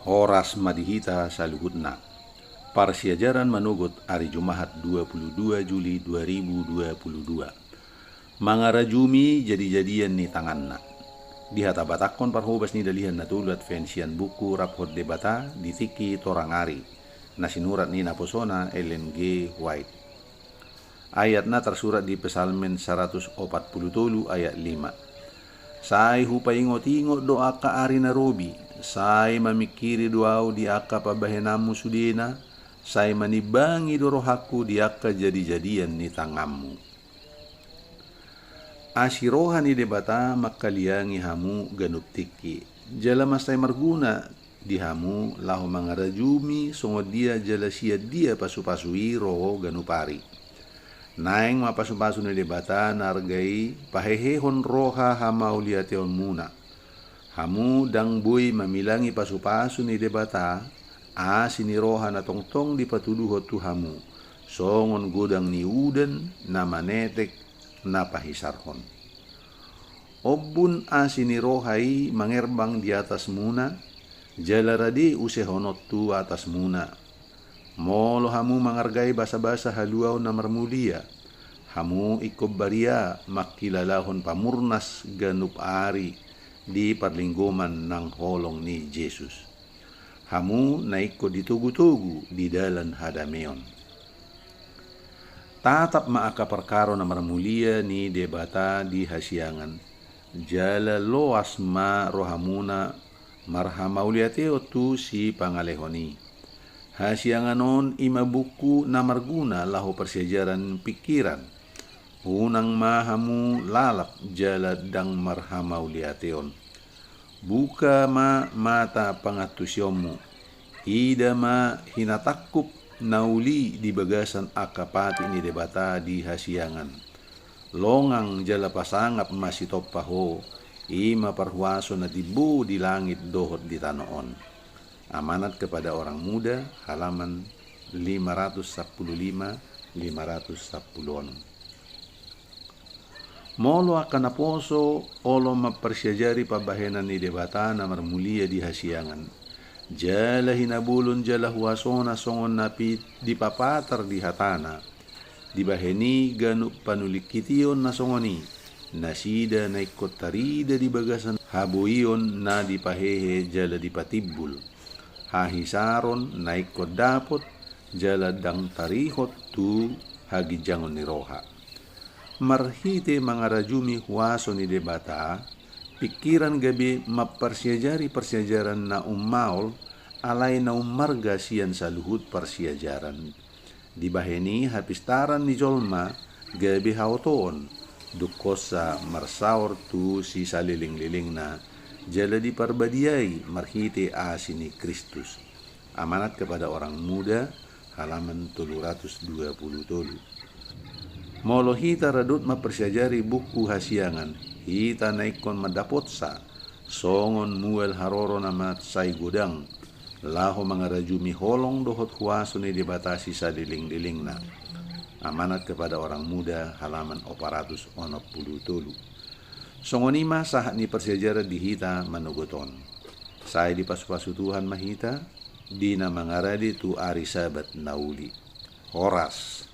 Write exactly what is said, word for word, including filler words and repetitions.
Horas ma di hita saluhutna. Parsiajaran manogot ari Jumahat dua puluh dua Juli dua ribu dua puluh dua. Mangarajumi jadijadian ni tanganna. Dihatabatakhon parhobas ni Dalihan Na Tolu Advent sian buku Raphon Debata di Tingki Torang Ari, na sinurat ni naposona Ellen G. White. Ayatna tarsurat di Psalmen saratus opat pulu tolu ayat lima. Sai hupaingotingot do angka ari na robi, sai mamingkiri do ahu di angka pambahenanmu sudena, sai manimbangi do rohangku di angka jadijadian ni tanganmu. Asi roha ni Debata mangkaliangi hamu ganup tingki, jala mansai marguna di hamu laho mangarajumi songon dia jala sian dia pasupasu i ro ganup ari. Naeng ma pasupasu ni Debata na arga i pahehehon roha hamauliateonmuna. Hamu ndang boi mamilangi pasupasu ni Debata, asi ni roha na tongtong dipatuduhon tu hamu, songon godang ni udan na manetek na pahisarhon. Ombun asi ni roha i mangerbang di atasmuna, jala rade usehonon tu atasmuna. Molo hamu mangargai basabasa haluaon na marmulia, hamu ingkon baria mangkilalahon pamurnas ganup ari di parlinggoman nang holong ni Jesus. Hamu na ingkon ditogutogu di dalan hadameon. Tatap ma angka parkaro na marmulia ni Debata di hasiangan, jala loas ma rohamuna marhamauliateon tu Sipangalehon i. Hasiangan on i ma buku na marguna laho parsiajaran pingkiran. Unang ma hamu lalap jala ndang marhamauliateon. Buka ma mata pangantusionmu. Ida ma hinatangkup na uli di bagasan angka patik ni Debata di hasiangan. Longang jala pasangap ma sitompa ho, i ma parhuaso na timbo di langit dohot di tano on. Amanat kepada Orang Muda, halaman lima ratus sapuluh lima, lima ratus sapuluh onom. Molo angka naposo olo mamparsiajari pambahenan ni Debata na marmulia di hasiangan, jala hinabolon jala huasona songon na pit dipapatar di hatana, dibahen i ganup panulingkition na songon i, nasida na ingkon tarida di bagasan haboion na dipahehe jala dipatimbul, hahisaron na ingkon dapot jala ndang tarihot tu haginjangon ni roha. Marhite mangarajumi huaso ni Debata, pingkiran gabe mamparsiajari parsiajaran na ummaol, alai na ummarga sian saluhut parsiajaran. Dibahen i hapistaran ni jolma gabe haotoon, dungkonsa marsaor tu sisalelenglelengna, jala diparbadiai marhite asi ni Kristus. Amanat kepada Orang Muda, halaman tolu ratus dua puluh tolu. Molo hita radot mamparsiajari buku hasiangan, hita na ingkon mandapotsa, songon mual haroro na mansai godang, laho mangarajumi holong dohot huaso ni Debata sisalelenglelengna. Amanat kepada Orang Muda, halaman opat ratus onom pulu tolu. Songon i ma sahat ni parsiajaran di hita manogot on. Sai dipasupasu Tuhan ma hita, di na mangarade tu ari Sabat na uli. Horas.